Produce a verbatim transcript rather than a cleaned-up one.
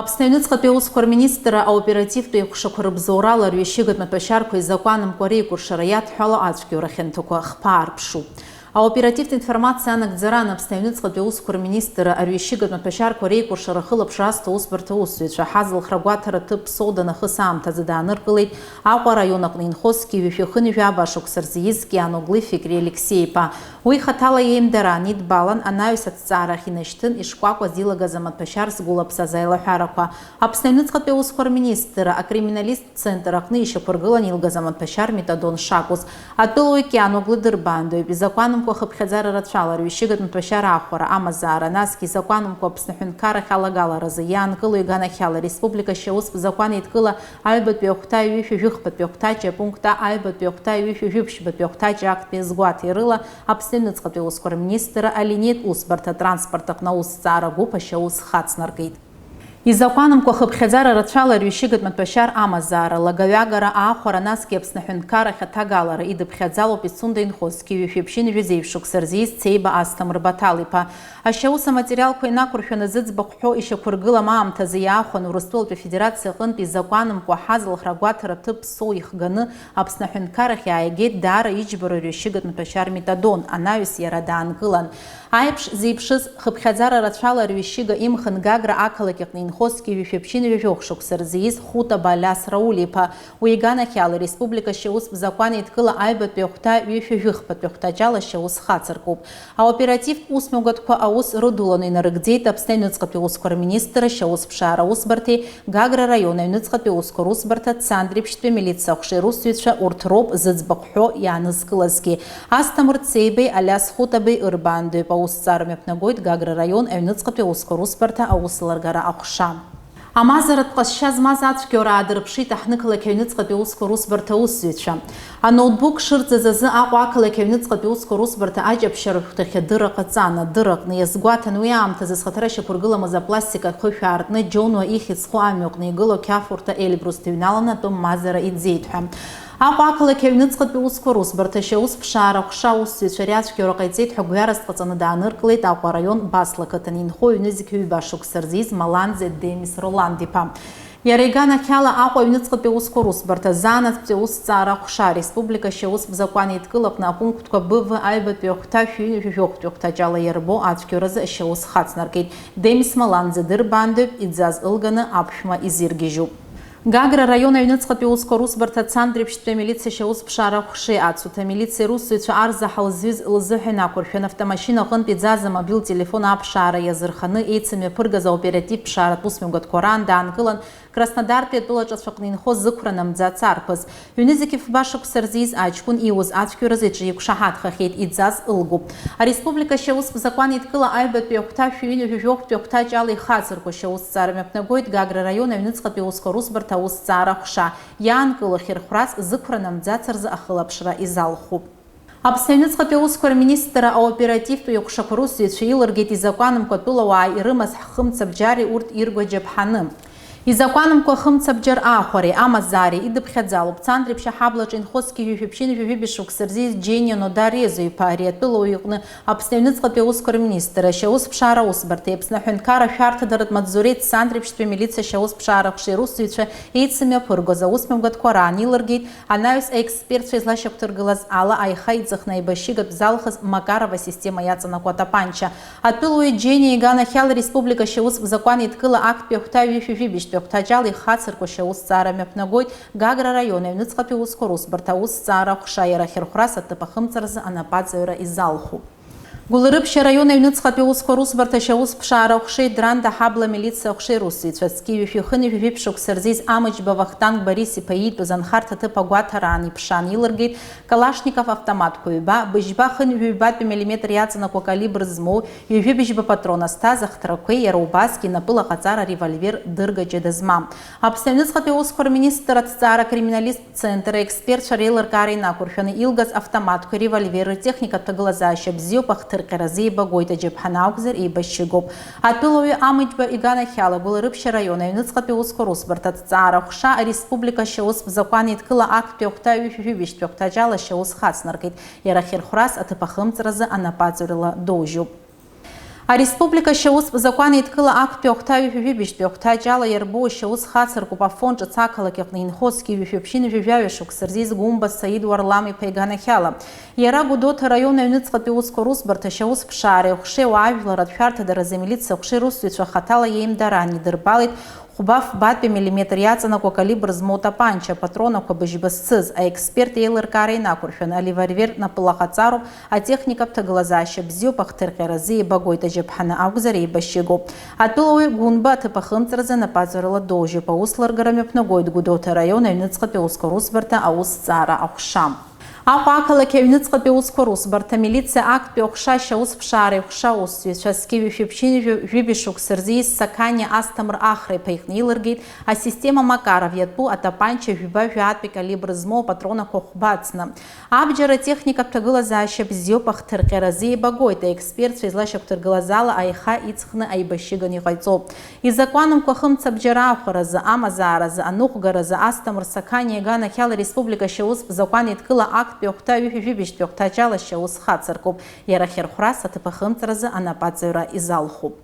Аԥсны аҩныҵҟатәи аусқәа рминистрра аоперативтә еиҟәшақәа рыбзоурала арҩашьыгатә маҭәашьарқәа изакәанымкәа реикәыршара иадҳәало ацәгьоура хьанҭақәа хԥа арԥшуп. Аоперативтә информациа анагӡараан Аԥсны аҩныҵҟатәи аусқәа рминистрра арҩашьыгатә маҭәашьарқәа реикәыршара ахылаԥшра азҭо аусбарҭа аусзуҩцәа ҳазылхра агәаҭара ҭыԥ Псоу данахыс аамҭазы дааныркылеит Аҟәа араион аҟны инхо зқьи жәшәи хынҩажәи жәаба шықәса рзы ииз Кианоглы Фикри Алексеи-иԥа. Уи хаҭала иеимдараан идбалан, анаҩс аҭҵаарахь инашьҭын, ишкәакәаз илагаз амаҭәашьар згәылаԥсаз аилаҳәарақәа. Аԥсны аҩныҵҟатәи аусқәа рминистрра акриминалисттә центр аҟны ишьақәыргылан илгаз амаҭәашьар метадон шакәыз. Атәылауаҩ Кианоглы дырбаандоуп, изакәанымкәа хыԥхьаӡара рацәала арҩашьыгатә маҭәашьар аахәара, амазаара, насгьы изакәанымкәа Аԥсны аҳәынҭқаррахь алагаларазы иаанкылоу иганахьала ареспублика ашьаустә закәан еидкыла аҩбатәи ахәҭа, ҩышәи жәыхԥатәи ахәҭа, ҷапункта аҩбатәи ахәҭа, ҩышәи жәиԥшьбатәи ахәҭа ҷактәи азгәаҭеи рыла Аԥсны аҩныҵҟатәи аусқәа рминистрра алинеитә усбарҭа атранспорт аҟны аусҭҵаара гәыԥ ашьаус хацнаркит. Изакәанымкәа хыԥхьаӡара рацәала арҩашьыгатә маҭәашьар амазаара, лагаҩагара, аахәара, насгьы Аԥсны аҳәынҭқаррахь аҭагалара идыԥхьаӡалоуп Пицунда инхо зқьи жәшәи ԥшьынҩажәи жәеиза шықәса рзы ииз Цеиба Асҭамыр Баҭал-иԥа. Ашьаус аматериалқәа инақәыршәаны зыӡбахә ҳәо ишьақәыргылам аамҭазы иаахәаны Урыстәылатәи Афедерациа аҟынтәи изакәанымкәа ҳазылхра агәаҭара ҭыԥ Псоу ихганы Аԥсны аҳәынҭқаррахь иааигеит даара иџьбароу арҩашьыгатә маҭәашьар метадон, анаҩс иара даанкылан. Аиԥш зеиԥшыз хыԥхьаӡара рацәала арҩашьыга имхын Гагра ақалақь аҟны инхо зқьи жәшәи ԥшьынҩажәи жәохә шықәса рзы ииз Хутаба Алиас Рауль-иԥа. Уи иганахьала ареспублика ашьаустә закәан еидкыла аҩбатәи ахәҭа, ҩышәи жәыхԥатәи ахәҭаҷала ашьаус хацыркуп. Аоперативтә усмҩаԥгатәқәа аус рыдуланы инарыгӡеит Аԥсны аҩныҵҟатәи аусқәа рминистрра ашьаусԥшаара аусбарҭеи Гагра араион аҩныҵҟатәи аусқәа русбарҭа цантрибжьтәи амилициа аҟәшеи русзуҩцәа, урҭ роуп зыӡбахә ҳәо иаанызкылазгьы. Асҭамыр Цеибеи Алиас Хутабеи ырбаандоуп, аусҭҵаара мҩаԥнагоит Гагра араион аҩныҵҟатәи аусқәа русбарҭа аусеилыргара аҟәша. Амазаратә ҟазшьа змаз ацәгьоура аадырԥшит аҳҭнықалақь аҩныҵҟатәи аусқәа русбарҭа аусзуҩцәа. Аноутбук шырӡаз азы Аҟәа ақалақь аҩныҵҟатәи аусқәа русбарҭа аҷаԥшьара шәҟәҭахь адырра ҟаҵан. Адырраҟны иазгәаҭан уи аамҭазы зхаҭара шьақәыргыламыз апластик ахышә аартны Џьонуа ихьӡ зху амҩаҟны игылоу ақьафурҭа Эльбрус дыҩналаны атәым мазара иӡеит ҳәа. Аҟәа ақалақь аҩныҵҟатәи аусқәа русбарҭа ашьаусԥшаара аҟәша аусзуҩцәа ари ацәгьоура ҟаиҵеит ҳәа гәҩарас дҟаҵаны дааныркылеит Аҟәа араион Басла ақыҭан инхо ҩнызқь ҩба шықәса рзы ииз Маланӡе Демис Роланд-иԥа. Иара иганахьала Аҟәа аҩныҵҟатәи аусқәа русбарҭа, заанаҵтәи аусҭҵаара аҟәша, ареспублика ашьаустә закәан еидкылаҟны апунктқәа Б В аҩбатәи ахәҭа, шәи ҩынҩажәи жәохәтәи ахәҭаҷ ала иарбоу ацәгьоуразы ашьаус хацнаркит. Демис Маланӡе дырбаандоуп, иӡаз ылганы аԥшәма изиргьежьуп. Гагра араион аҩныҵҟатәи аусқәа русбарҭа цантрибжьтәи амилициа ашьаусԥшаара аҟәшеи ацуҭа амилициа русзуҩцәа арзаҳал зҩыз лзыҳәан ақәыршәан автомашьына аҟынтә иӡаз амобилтә телефон аԥшаара иазырханы еицымҩаԥыргаз аоперативтә ԥшааратә усмҩаԥгатәқәа раан даанкылан Краснодартәи атәыла ҿацә аҟны инхо зықәра намӡац арԥыс. Ҩнызқь фба шықәса рзы ииз аҷкәын иуз ацәгьоуразы иҿы иқәшаҳаҭхахьеит, иӡаз ылгуп. Ареспублика ашьаустә закәан еидкыла аҩбатәи ахәҭа, шәи ҩынҩажәи жәохәтәи ахәҭаҷ ала ихацырку ашьаусҭҵаара мҩаԥнагоит Гагра араион аҩныҵҟатәи аусқәа русбарҭа аусҭҵаара аҟәша. Иаанкыло ахьырхәрас зықәра намӡац рзы ахылаԥшра изалхуп. Аԥсны аҩныҵҟатәи аусқәа рминистрра аоперативтә еиҟәшақәа русзуҩцәа илыргеит изакәанымкәа атәылауаа ирымаз ҳхымцабџьари урҭ ирго аџьаԥҳани. Изакәанымкәа ахымцабџьар аахәареи амазаареи идыԥхьаӡалоуп Цандрыԥшь аҳаблаҿы инхо зқьи жәшәи ԥшьынҩажәи жәибжь шықәса рзы ииз Џьениа Нодар Резо-иԥа, ари атәылауаҩ иҟны Аԥсны аҩныҵҟатәи аусқәа рминистрра ашьаусԥшаара аусбарҭеи Аԥсны аҳәынҭқарра ашәарҭадаратә маҵзуреи Цандрыԥшьтәи амилициа ашьаусԥшаара аҟәшеи русзуҩцәа еицымҩаԥыргоз аусмҩаԥгатәқәа раан илыргеит, анаҩс аекспертцәа излашьақәдыргылаз ала аиха иҵыхны аибашьыгатә залхыз Макаров асистема иаҵанакуа атапанча. Атәылауаҩ Џьениа иганахьала ареспублика ашьаустә закәан еидкыла актәи ахәҭа, ҩышәи жәибжьтәи ахәҭаҷ ала ихацырку ашьаусҭҵаара мҩаԥнагоит Гагра араион аҩныҵҟатәи аусқәа русбарҭа аусҭҵаара аҟәша, иара ахьырхәрас аҭыԥ ахымҵразы анапаҵаҩра изалхуп. Гәылрыԥшь араион аҩныҵҟатәи аусқәа русбарҭа ашьаусԥшаара аҟәшеи Дранда аҳабла амилициа аҟәшеи русзуҩцәа зқьи жәшәи хынҩажәи жәиԥшь шықәса рзы ииз Амыџьба Вахтанг Борис-иԥа иитәыз анхарҭа аҭыԥ агәаҭараан иԥшаан илыргеит Калашников автоматқәа ҩба, быжьба хынҩажәи ҩбатәи миллиметр иаҵанакуа калибр змоу, ҩажәи быжьба патрон азҭаз ахҭрақәеи иара убасгьы инапыла ҟаҵара револьвер дырга ҷыда змам. Аԥсны аҩныҵҟатәи аусқәа рминистрра аҭҵаара акриминалисттә центр аекспертцәа реилыркаара инақәыршәаны илгаз автоматқәеи револьвери ртехникатә ҭагылазаашьа бзиоуп ахҭырҟьаразы еибагоит, аџьаԥҳаны акәзар еибашьыгоуп. Атәылауаҩ Амыџьба иганахьала Гәылрыԥшь араион аҩныҵҟатәи аусқәа русбарҭа аҭҵаара аҟәша ареспублика ашьаустә закәан еидкыла актәи ахәҭа, ҩышәи жәибжьтәи ахәҭаҷ ала ашьаус хацнаркит, иара ахьырхәрас аҭыԥ ахымҵразы анапаҵаҩрала доужьуп. Ареспублика ашьаустә закәан еидкыла актәи ахәҭа ҩажәи жәибжьтәи ахәҭаҷ ала иарбоу ашьаус хацыркуп Афон ҿыц ақалақь аҟны инхо зқьи жәшәи ԥшьынҩажәи жәаҩа шықәса рзы изгәымба Саид Уарлам-иԥа иганахьала. Иара Гәдоуҭа араион аҩныҵҟатәи аусқәа русбарҭа ашьаусԥшаареи аҟәшеи ауаажәларратә шәарҭадаразы амилициа аҟәшеи русзуҩцәа хаҭала иеимдараан идырбалеит хәба фбатәи миллиметр иаҵанакуа калибр змоу тапанча, апатронақәа быжьба зцыз, аексперт еилыркаара инақәыршәаны, аревольвер напыла ҟаҵароуп, атехникатә ҭагылазаашьа бзиоуп, ахҭырҟьаразы еибагоит, ажьаԥҳаны акәзар еибашьыгоуп. Атәылауаҩ Гәынба аҭыԥ ахымҵразы напаҵаҩрала доужьуп, аус лыргара мҩаԥнагоит Гәдоуҭа араион аҩныҵҟатәи аусқәа русбарҭа аусҭҵаара аҟәша. Аҟәа ақалақь аҩныҵҟатәи аусқәа русбарҭа, амилициа актәи аҟәша ашьаусԥшаареи аҟәша аусзуҩцәа зқьи жәшәи ԥшьынҩажәи жәибжь шықәса рзы ииз Сақаниа Асҭамыр Ахра-иԥа иҟны илыргеит асистема Макаров иатәу атапанча жәба-жәатәи калибр змоу апатронақәа хәба ацны. Абџьар атехникатә ҭагылазаашьа бзиоуп, ахҭырҟьаразы еибагоит, аекспертцәа излашьақәдыргылаз ала аиха иҵхны аибашьыганы иҟаиҵоуп. Изакәанымкәа ахымцабџьар аахәаразы, амазааразы, аныҟәгаразы Асҭамыр Сақаниа иганахьала ареспублика ашьаустә закәан еидкыла актәи ахәҭа ҩажәи жәибжьтәи ахәҭаҷ ала ашьаус хацыркуп. Иара ахьырхәрас аҭыԥ ахымҵразы анапаҵаҩра изалхуп.